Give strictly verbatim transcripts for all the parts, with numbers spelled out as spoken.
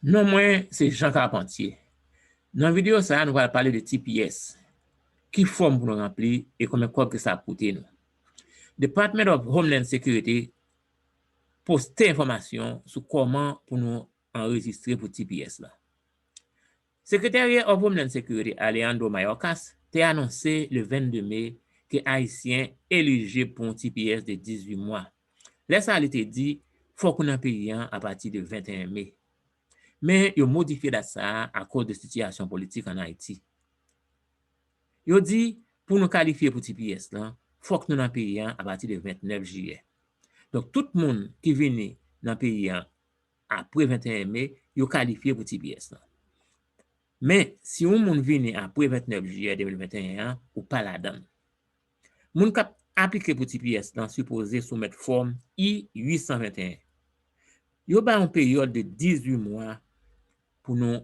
Non mwen se Jean Carpentier. Nan videyo sa a, nou pral pale de T P S. Ki fòm pou nou ranpli e konbyen kòb ke sa ap koute nou. Department of Homeland Security poste enfòmasyon sou kòman pou nou anrejistre pou T P S la. Secretary of Homeland Security Alejandro Mayorkas te anonse le vennde me ke Ayisyen elijib pou yon T P S de dizuit mwa. Lè sa a, li te di, fòk ou nan peyi an apati de venteyen me. Men yo modifye dat sa a akoz de sitiyasyon politik ann Ayiti. Yo di, pou nou kalifye pou T P S lan, fòk nou nan peyi an apati de vennèf jiyè. Donk, tout moun ki vini nan peyi an apre venteyen me, yo kalifye pou T P S lan. Men, si yon moun vini apre vennèf jiyè de mil venteyen an, ou pa ladan l. Moun k ap aplike pou T P S lan sipoze soumèt fòm I uit san venteyen. Yo bay yon peryòd de dizuit mwa pou nou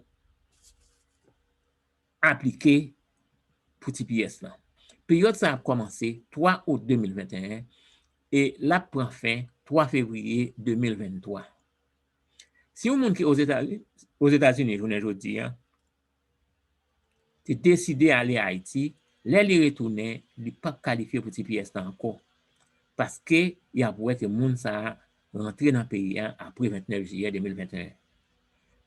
aplike pou T P S lan. Peryòd sa a ap kòmanse twa out de mil venteyen e l ap pran fen twa fevriye de mil venntwa. Si yon moun ki Ozetazini, Ozetazini jounen jodi a, te deside ale Ayiti, lè li retounen, li p ap kalifye pou T P S lan ankò. Paske y ap wè ke moun sa a rantre nan peyi a apre vennèf jiyè de mil venteyen.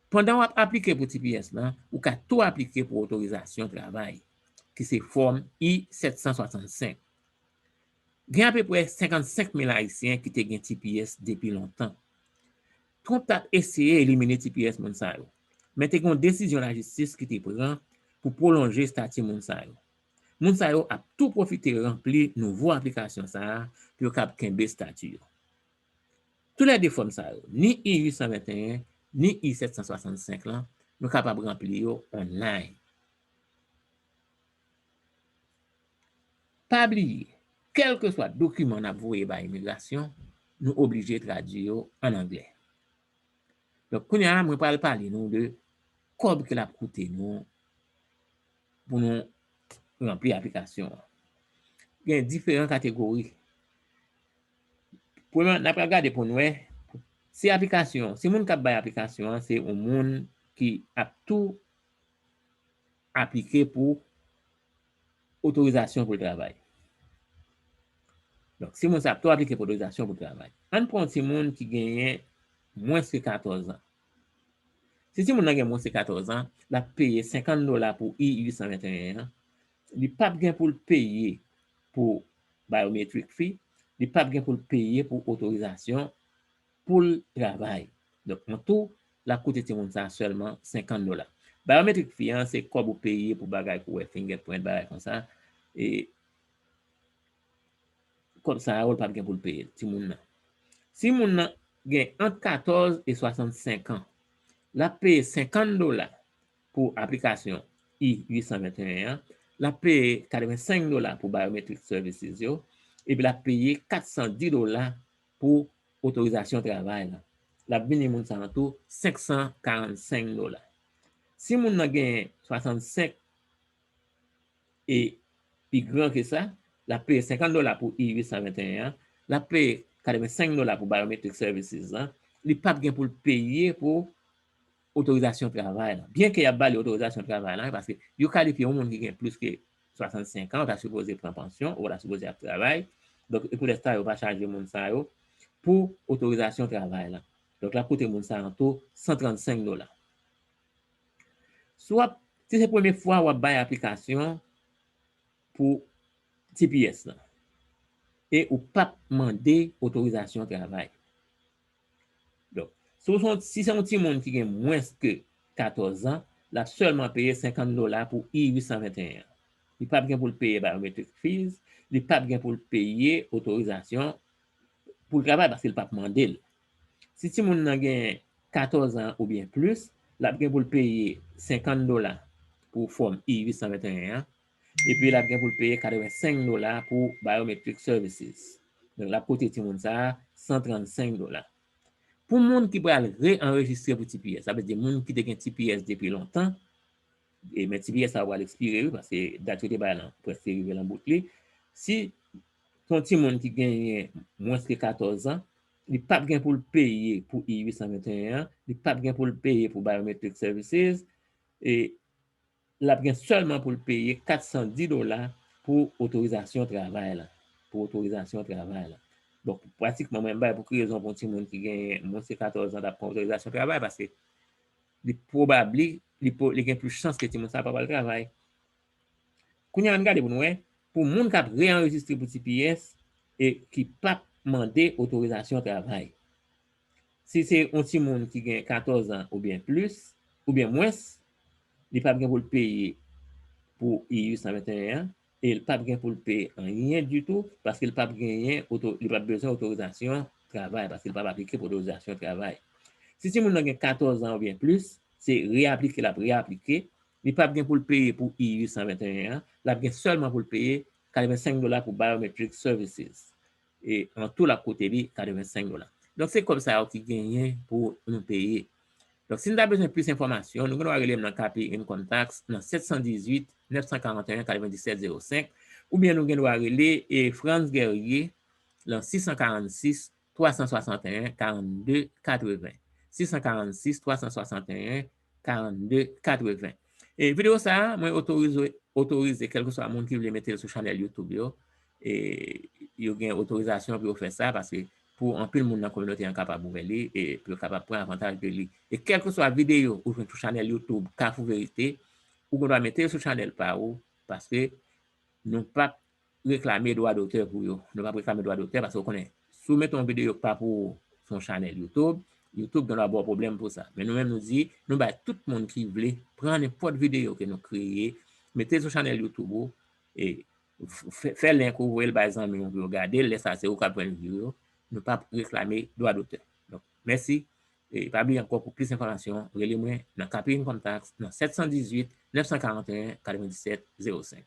Pandan w ap aplike pou T P S lan, ou ka tou aplike pou otorizasyon travay, ki se fòm I sèt san swasannsenk. Gen apeprè senkannsenk mil Ayisyen ki te gen T P S depi lontan. Trump t ap eseye elimine T P S moun sa yo, men te gen yon desizyon lajistis ki te pran pou pwolonje estati moun sa yo. Moun sa yo ap tou pwofite ranpli nouvo aplikasyon sa a pou yo kab kenbe estati yo. Toulède fòm sa yo, ni I uit san venteyen, ni I sèt san swasannsenk lan, nou kapab ranpli yo online. Pa bliye, kèlkeswa dokiman n ap voye bay imigrasyon, nou oblije tradui yo ann anglè. Donk, kounye a, mwen pral pale nou de kòb ke l ap koute nou pou nou ranpli aplikasyon an. Gen diferan kategori. Premyèman, n ap gade pou n wè si aplikasyon, si moun k ap bay aplikasyon an, se yon moun ki ap tou aplike pou otorizasyon pou l travay. Donk, si moun sa ap tou aplike pou otorizasyon pou l travay. Ann pran yon timoun ki genyen mwens ke katòz an. Si timoun nan gen mwens ke katòz an, l ap peye senkant dola pou I uit san venteyen an. Li p ap gen pou l peye pou biometric fee, li p ap gen pou l peye pou otorizasyon pou l travay. Donk, an tou, l ap koute timoun sa a sèlman senkant dola. Biometric fee an, se kòb ou peye pou bagay pou wè fingerprint, bagay konsa. E kòb sa a, ou p ap gen pou l peye l, timoun nan. Si moun nan gen ant katòz e swasannsenk an, l ap peye senkant dola pou aplikasyon I uit san venteyen an, l ap peye katrevensenk dola pou biometric services yo, epi l ap peye katsan dis dola pou otorizasyon travay la. L ap vini moun sa an tou senk san karannsenk dola. Si moun nan gen swasannsenk e pi gran ke sa, l ap peye senkant dola pou I uit san venteyen an, l ap peye katrevensenk dola pou biometric services lan, li p ap gen pou l peye pou otorizasyon travay la. Byen ke y ap ba li otorizasyon travay la, paske yo kalifye yon moun ki gen plis ke swasannsenk an, ou ta sipoze pran pansyon, ou ta sipoze ap travay. Donk, e poutèt sa, yo pa chaje moun sa yo pou otorizasyon travay la. Donk, l ap koute moun sa an tou san trannsenk dola. Si w ap, si se premye fwa w ap bay aplikasyon pou T P S lan, e ou p ap mande otorizasyon travay. Donk, si w se yon, si se yon timoun ki gen mwens ke katòz an, l ap sèlman peye senkant dola pou I uit san venteyen an. Li p ap gen pou l peye biometric fees, li p ap gen pou l peye otorizasyon pou l travay paske l p ap mande l. Si timoun nan gen katòz an oubyen plis, l ap gen pou l peye senkant dola pou fòm I uit san venteyen an, epi l ap gen pou l peye katrevensenk dola pou biometric services. Donk, l ap koute timoun sa a san trannsenk dola. Pou moun ki pral re-anrejistre pou T P S, sa vle di moun ki te gen T P S depi lontan, e men T P S sa a pral ekspire, wi, paske dat yo te bay lan prèske rive nan bout li. Si se yon timoun ki genyen mwens ke katòz an, li p ap gen pou l peye pou I uit san venteyen an, li p ap gen pou l peye pou Biometric Services, e l ap gen sèlman pou l peye kat san di dola pou otorizasyon travay la. Pou otorizasyon travay la. Donk, pratikman, mwen bay pou ki rezon pou yon timoun ki gen mwens ke katòz an t ap pran otorizasyon travay, paske li pwobabli, li, po- li gen plis chans ke timoun sa pa pral travay. Kounye a, ann gade pou nou wè, pou moun k ap reanrejistre pou T P S e ki p ap mande otorizasyon travay. Si se yon timoun ki gen katòz an oubyen plis, oubyen mwens, li p ap gen pou l peye pou I uit san venteyen an, e l p ap gen pou l peye anyen ditou, paske l p ap genyen, oto- li p ap bezwen otorizasyon travay, paske l p ap aplike pou otorizasyon travay. Si timoun nan gen katòz an oubyen plis, se reaplike l ap reaplike, li p ap gen pou l peye pou I uit san venteyen an, l ap gen sèlman pou l peye katrevensenk dola pou Biometric Services. E an tou, l ap koute li katrevensenk dola. Donk, se kòb sa yo ki genyen pou nou peye. Donk, si nou ta bezwen plis enfòmasyon, nou gen dwa rele m nan Capi Income Tax nan sèt san dizuit, nèf san karanteyen, katrevendisèt zewo senk, oubyen nou gen dwa rele e Franz Guerrier nan sis san karannsis, twa san swasanteyen, karannde, katreven. Sis san karannsis, twa san swasanteyen, karannde, katreven. E videyo sa a, mwen otorize, otorize kèlkeswa moun ki vle mete l sou chanèl YouTube yo. E yo gen otorizasyon pou yo fè sa, paske pou anpil moun nan kominote an kapab ouvè li, e pou yo kapab pran avantaj de li. E kèlkeswa videyo ou jwenn sou chanèl YouTube Kafou Verite, ou gen dwa mete l sou chanèl pa ou, paske nou p ap reklame dwa dotè pou yo. Nou p ap reklame dwa dotè, paske ou konnen, si w mete yon videyo k pa pou ou sou yon chanèl YouTube, YouTube gen dwa ba w pwoblèm pou sa. Men nou menm, nou di, nou bay tout moun ki vle pran nenpòt videyo ke nou kreye, mete l sou chanèl YouTube ou, e f- fè, fè link ou, voye l bay zanmi w pou yo gade l, lè sa se ou k ap jwenn view yo. Nou p ap reklame dwa dotè. Donk, mèsi. E pa bliye ankò, pou plis enfòmasyon, rele mwen nan Capi Income Tax nan sèt san dizuit, nèf san karanteyen, katrevendisèt zewo senk.